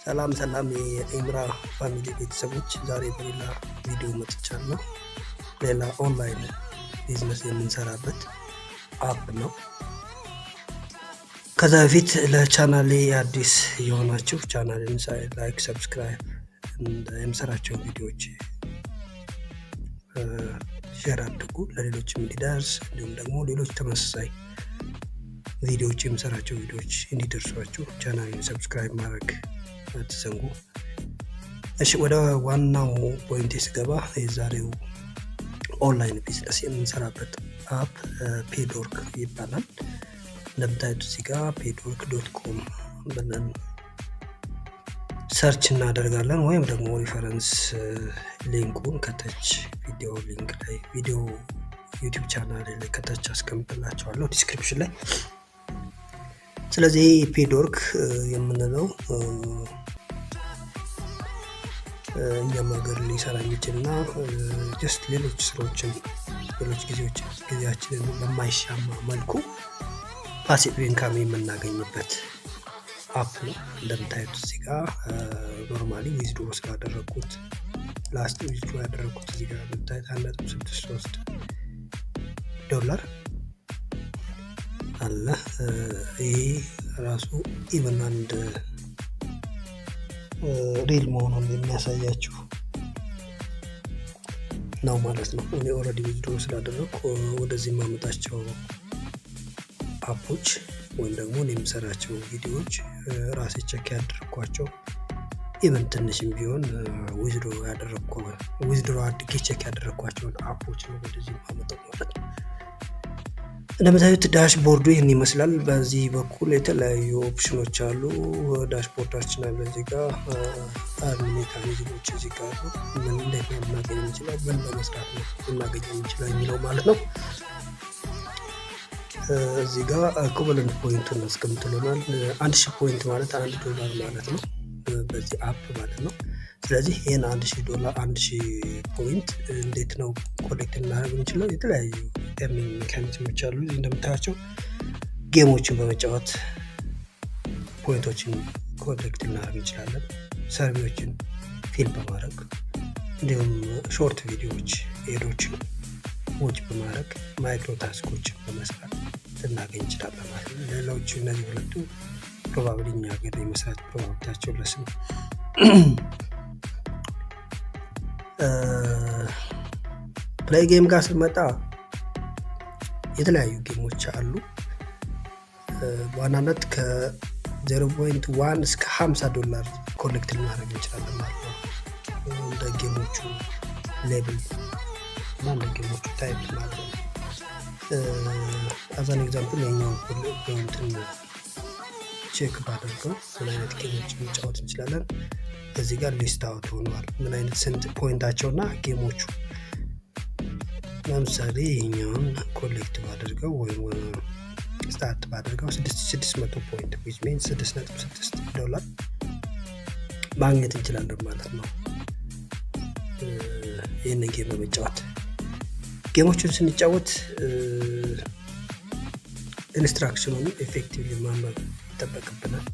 ሰላም ሰላም የኤምራ family ቤተሰቦች፣ ዛሬ በሌላ ቪዲዮ መጥቻለሁ። ሌላ online business የምንሰራበት app ነው። ከዛ በፊት ለቻናሌ አዲስ የሆናችሁ ቻናሌን like፣ subscribe፣ የምሰራቸው ቪዲዮዎች share አድርጉ ለሌሎችም እንዲደርስ፣ እንዲሁም ደግሞ ሌሎች ተመሳሳይ ቪዲዮዎች የምሰራቸው ቪዲዮዎች እንዲደርሷችሁ ቻናሌን subscribe ማድረግ አትዘንጉ። እሺ፣ ወደ ዋናው point ስገባ የዛሬው online business የምንሰራበት app Paydock ይባላል። እንደምታዩት እዚህ ጋር paydock.com ብለን search እናደርጋለን ወይም ደግሞ reference link ኡን ከታች ቪዲዮ link ላይ፣ ቪዲዮ YouTube channel ላይ ከታች አስቀምጥላችኋለሁ description ላይ። ስለዚህ Paydock የምንለው እኛም ሀገር ሊሰራ የሚችል እና just ሌሎች ስራዎችን፣ ሌሎች ጊዜዎች ጊዜያችንን በማይሻማ መልኩ passive income የምናገኝበት app ነው። እንደምታዩት እዚህ ጋር normally withdraw ስላደረግኩት፣ last withdraw ያደረግኩት እዚህ ጋር እንደምታዩት $1.63 አለ። ይሄ ራሱ even አንድ real መሆኑን የሚያሳያችሁ ነው ማለት ነው። እኔ already withdraw ስላደረግኩ ወደዚህ የማመጣቸው app ኦች ወይም ደግሞ እኔ የምሰራቸው ቪዲዮዎች ራሴ check ያደረግኳቸው፣ even ትንሽም ቢሆን withdraw ያደረግኩ፣ withdraw አድርጌ check ያደረግኳቸውን app ኦች ነው ወደዚህ የማመጣው ማለት ነው። እንደምታዩት dashboard ኡ ይህን ይመስላል። በዚህ በኩል የተለያዩ ኦፕሽኖች አሉ። Dashboard ኣችን አለ፣ እዚህ ጋር earn mechanism ኦች እዚህ ጋር አሉ። ምን እንዴት ነው ልናገኝ የምንችለው፣ ምን በመስራት ነው ልናገኝ የምንችለው የሚለው ማለት ነው። እዚህ ጋር equivalent point ኡን አስቀምጥልናል። 1000 point ማለት $1 ማለት ነው በዚህ app ማለት ነው። ስለዚህ ይህን $1000፣ 1000 point እንዴት ነው collect ልናደርግ የምንችለው? የተለያዩ earning mechanism ኦች አሉ። እንደምታያቸው game ኦችን በመጫወት point ኦችን collect ልናደርግ እንችላለን። Survey ዎችን fill በማድረግ፣ እንዲሁም short ቪዲዮዎች ad ኦችን watch በማድረግ፣ micro task ኦችን በመስራት ልናገኝ እንችላለን ማለት ነው። ሌሎቹ እነዚህ ሁለቱ probably እኛ ሀገር የመስራት probability ያቸው less ነው። Play game ጋር ስንመጣ የተለያዩ game ኦች አሉ። በዋናነት ከ0.1 እስከ $50 collect ልናደርግ እንችላለን ማለት ነው። እንደ game ኦቹ level እና እንደ game ኦቹ type ማለት ነው። As an example የኛውን እንትን check ባደርገው ምን አይነት game ኦች መጫወት እንችላለን? እዚህ ጋር list out ሆነዋል። ምን አይነት፣ ስንት point ኣቸው እና game ኦቹ። ለምሳሌ ይሄኛውን collect ባደርገው ወይም start ባደርገው 6600 point which means $6.6 ማግኘት እንችላለን ማለት ነው። ይህንን game በመጫወት፣ game ኦችን ስንጫወት instruction ኑን effectively ማንበብ ይጠበቅብናል።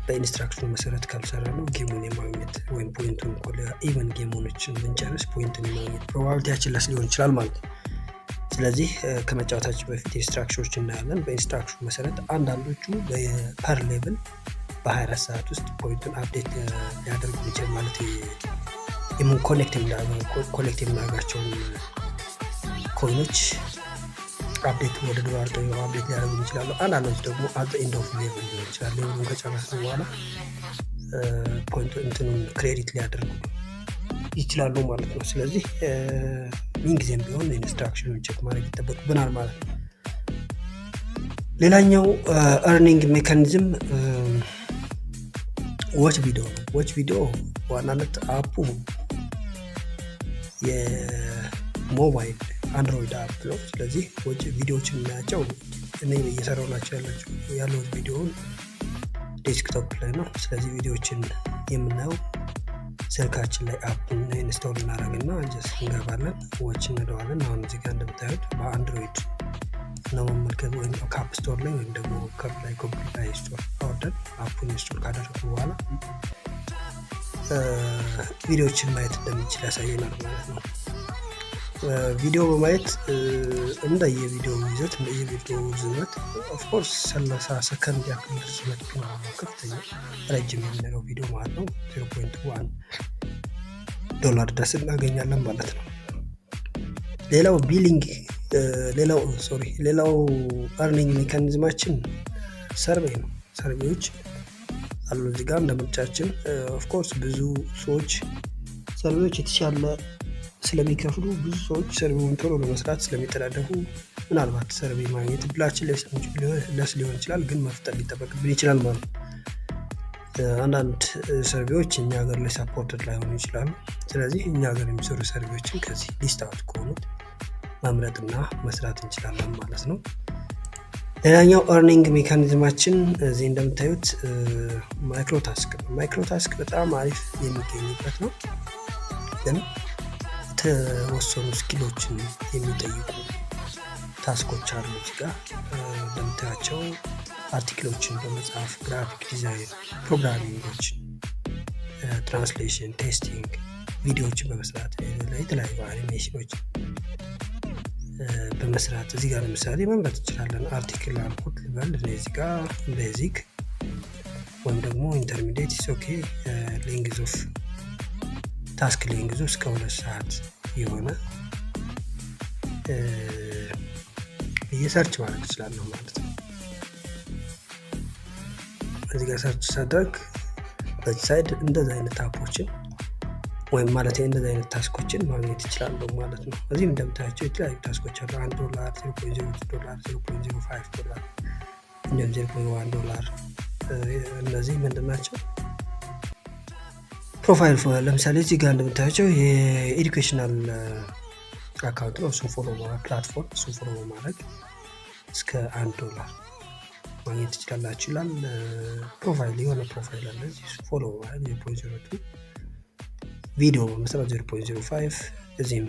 በ instruction ኑ መሰረት ካልሰራነው game ኡን የማግኘት ወይም point ኡን፣ even game ኦችን ብንጨርስ point ኡን የማግኘት probability ያችን less ሊሆን ይችላል ማለት ነው። ስለዚህ ከመጫወታችን በፊት instruction ኖች እናያለን። በ instruction ኑ መሰረት አንዳንዶቹ በ per level በ24 ሰዓት ውስጥ point ኡን update ሊያደርጉ ይችል፣ ማለት collect የምናደርጋቸውን coin ኦች update ወደ ዶላር ቀይረው update ሊያደርጉ ይችላሉ። አንዳንዶች ደግሞ at end of level ሊሆን ይችላል። Level ኡን ከጨረስን በኋላ point ኡ እንትኑን credit ሊያደርጉ ይችላሉ ማለት ነው። ስለዚህ ምን ጊዜም ቢሆን instruction ኑን check ማድረግ ይጠበቅብናል ማለት ነው። ሌላኛው earning mechanism watch video ነው። Watch video በዋናነት app ኡ የሞባይል Android app ነው። ስለዚህ watch ቪዲዮዎችን የምናያቸው፣ እኔ እየሰራሁላቸው ያለሁት ቪዲዮውን desktop ላይ ነው። ስለዚህ ቪዲዮዎችን የምናየው ስልካችን ላይ app ኡን install እናደርግና just እንገባለን፣ watch እንለዋለን። አሁን እዚህ ጋር እንደምታዩት በ Android ነው መመልከት፣ ወይም ከ App Store ላይ ወይም ደግሞ ከ Play Google Play Store አወርደን app ኡን install ካደረግን በኋላ ቪዲዮዎችን ማየት እንደምንችል ያሳየናል ማለት ነው። ቪዲዮ በማየት እንደየ ቪዲዮ ይዘት፣ እንደየ ቪዲዮ ርዝመት፣ of course 30 ሰከንድ ያክል ርዝመት ቢኖረው ነው ከፍተኛ ረጅም የምንለው ቪዲዮ ማለት ነው። 0.1 ዶላር ድረስ እናገኛለን ማለት ነው። ሌላው billing ሌላው sorry ሌላው earning mechanism ኣችን survey ነው። Survey ዎች አሉ እዚህ ጋር እንደ ምርጫችን። Of course ብዙ ሰዎች survey ዎች የተሻለ ስለሚከፍሉ፣ ብዙ ሰዎች survey ውን ቶሎ ለመስራት ስለሚጠዳደፉ ምናልባት survey ማግኘት እድላችን less ሊሆን ይችላል፣ ግን መፍጠር ሊጠበቅብን ይችላል ማለት ነው። አንዳንድ survey ዎች እኛ ሀገር ላይ supported ላይሆኑ ይችላሉ። ስለዚህ እኛ ሀገር የሚሰሩ survey ዎችን ከዚህ list out ከሆኑት መምረጥና መስራት እንችላለን ማለት ነው። ሌላኛው earning mechanism ኣችን እዚህ እንደምታዩት micro task ነው። Micro task በጣም አሪፍ የሚገኝበት ነው፣ ግን የተወሰኑ skill ኦችን የሚጠይቁ task ኦች አሉ። እዚህ ጋር እንደምታያቸው article ኦችን በመጻፍ፣ graphic design፣ programming ኦችን፣ translation፣ testing፣ ቪዲዮዎችን በመስራት፣ የተለያዩ አኒሜሽኖች በመስራት እዚህ ጋር ለምሳሌ መምረጥ እንችላለን። Article አልኩት ልበል እዚህ ጋር basic ወይም ደግሞ intermediate is okay። Length of task length ኡ እስከ 2 ሰዓት የሆነ ብዬ search ማድረግ እችላለሁ ማለት ነው። እዚህ ጋር search ሳደርግ በዚህ side እንደዚህ አይነት app ኦችን ወይም ማለት እንደዚህ አይነት task ኦችን ማግኘት ይችላለሁ ማለት ነው። እዚህም እንደምታያቸው የተለያዩ task ኦች አሉ። 1 ዶላር፣ 0.02 ዶላር፣ 0.05 ዶላር እንዲሁም 0.1 ዶላር። እነዚህ ምንድን ናቸው? Profile ለምሳሌ እዚህ ጋር እንደምታያቸው የ educational account ነው። እሱን follow platform እሱን follow በማድረግ እስከ 1 ዶላር ማግኘት ትችላላችሁ ይላል። Profile የሆነ profile አለ፣ follow በማድረግ 0.02፣ ቪዲዮ በመስራት 0.05፣ እዚህም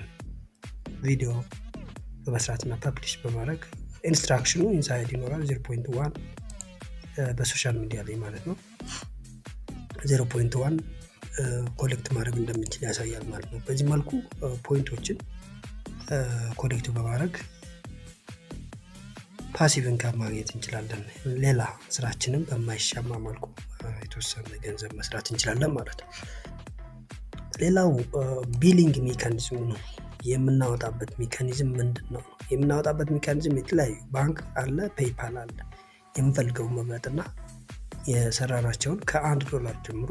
ቪዲዮ በመስራት እና publish በማድረግ instruction ኑ inside ይኖራል፣ 0.1 በ social media ላይ ማለት ነው። 0.1 collect ማድረግ እንደምንችል ያሳያል ማለት ነው። በዚህ መልኩ point ኦችን collect በማድረግ passive income ማግኘት እንችላለን። ሌላ ስራችንን በማይሻማ መልኩ የተወሰነ ገንዘብ መስራት እንችላለን ማለት ነው። ሌላው billing mechanism ኡ ነው። የምናወጣበት mechanism ምንድን ነው? የምናወጣበት mechanism የተለያዩ ባንክ አለ፣ PayPal አለ። የምንፈልገውን መምረጥና የሰራናቸውን ከ1 ዶላር ጀምሮ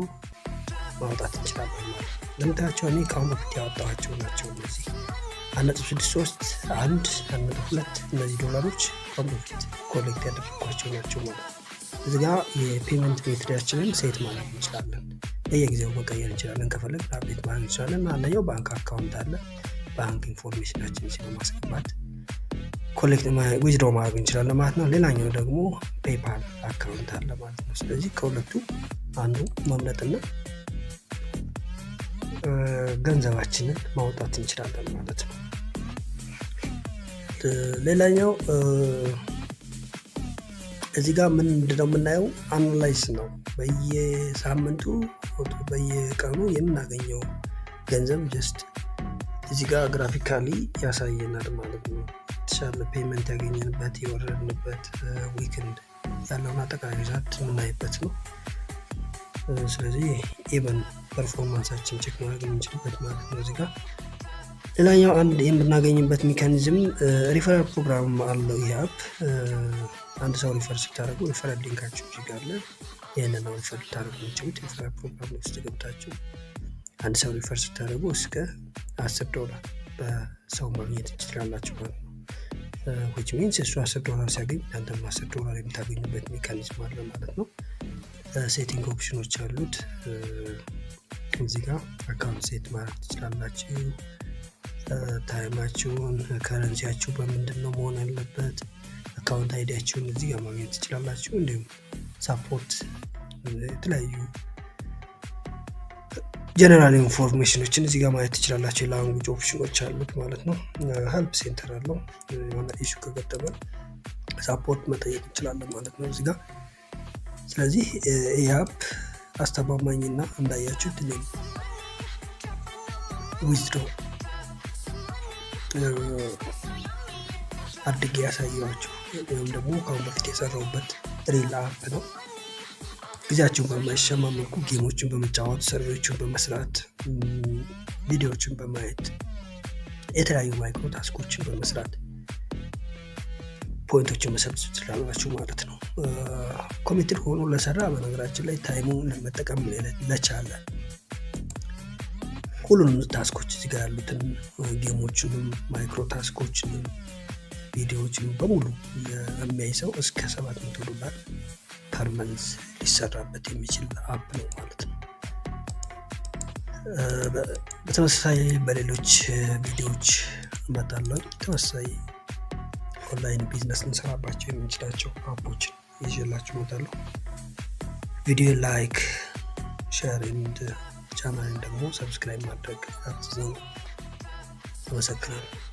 ማውጣት እንችላለን ማለት ነው። እንደምታያቸው እኔ ከአሁን በፊት ያወጣኋቸው ናቸው እነዚህ 1.63፣ 1፣ 1.2። እነዚህ ዶላሮች ከአሁን በፊት collect ያደረግኳቸው ናቸው ማለት ነው። እዚህ ጋ የ payment method ኣችንን set ማድረግ እንችላለን። በየጊዜው መቀየር እንችላለን። ከፈለግ update ማድረግ እንችላለን። አንደኛው ባንክ account አለ። ባንክ information ኣችን ሲሆን ማስገባት collect withdraw ማድረግ እንችላለን ማለት ነው። ሌላኛው ደግሞ PayPal account አለ ማለት ነው። ስለዚህ ከሁለቱ አንዱ መምረጥና ገንዘባችንን ማውጣት እንችላለን ማለት ነው። ሌላኛው እዚህ ጋር ምንድነው የምናየው? Analyze ነው። በየሳምንቱ በየቀኑ የምናገኘው ገንዘብ just እዚህ ጋር graphically ያሳየናል ማለት ነው። የተሻለ payment ያገኘንበት፣ የወረድንበት፣ weekend ያለውን አጠቃላይ result የምናይበት ነው። ስለዚህ even performance ኣችን check ማድረግ የምንችልበት ማለት ነው እዚህ ጋር። ሌላኛው አንድ የምናገኝበት mechanism referral program አለው ይህ app። አንድ ሰው refer ስታደርጉ referral link ኣችሁ እዚህ ጋር አለ። ይህንን ነው refer ልታደርጉ የምትችሉት። Referral program ውስጥ ገብታችሁ አንድ ሰው refer ስታደርጉ እስከ 10 ዶላር በሰው ማግኘት ትችላላችሁ ማለት ነው። Which means እሱ 10 ዶላር ሲያገኝ እናንተም 10 ዶላር የምታገኙበት mechanism አለ ማለት ነው። Setting option ኖች አሉት። እዚህ ጋር account set ማድረግ ትችላላችሁ። Time ኣችሁን፣ currency ያችሁ በምንድን ነው መሆን ያለበት፣ account ID ያችሁን እዚህ ጋር ማግኘት ትችላላችሁ። እንዲሁም support፣ የተለያዩ general information ኖችን እዚህ ጋር ማየት ትችላላችሁ። የ language option ኖች አሉት ማለት ነው። Help center አለው። የሆነ issue ከገጠመን support መጠየቅ እንችላለን ማለት ነው እዚህ ጋር። ስለዚህ ይህ app አስተማማኝና እንዳያችሁት እኔም withdraw አድርጌ ያሳየኋችሁ ወይም ደግሞ ከአሁን በፊት የሰራሁበት real app ነው። ጊዜያችሁን በማይሻማ መልኩ game ኦችን በመጫወት፣ survey ዎችን በመስራት፣ ቪዲዮዎችን በማየት፣ የተለያዩ micro task ኦችን በመስራት point ኦችን መሰብሰብ ትችላላችሁ ማለት ነው። Committed ሆኖ ለሰራ፣ በነገራችን ላይ time ኡን መጠቀም ለቻለ፣ ሁሉንም task ኦች እዚህ ጋር ያሉትን game ኦችንም፣ micro task ኦችንም፣ ቪዲዮዎችንም በሙሉ የሚያይ ሰው እስከ 700 ዶላር per month ሊሰራበት የሚችል app ነው ማለት ነው። በተመሳሳይ በሌሎች ቪዲዮዎች እመጣለሁ። ተመሳሳይ online business ልንሰራባቸው የምንችላቸው app ኦችን ይዤላችሁ እመጣለሁ። ቪዲዮ like፣ share and ቻናልን ደግሞ subscribe ማድረግ አትዘንጉ። አመሰግናለሁ።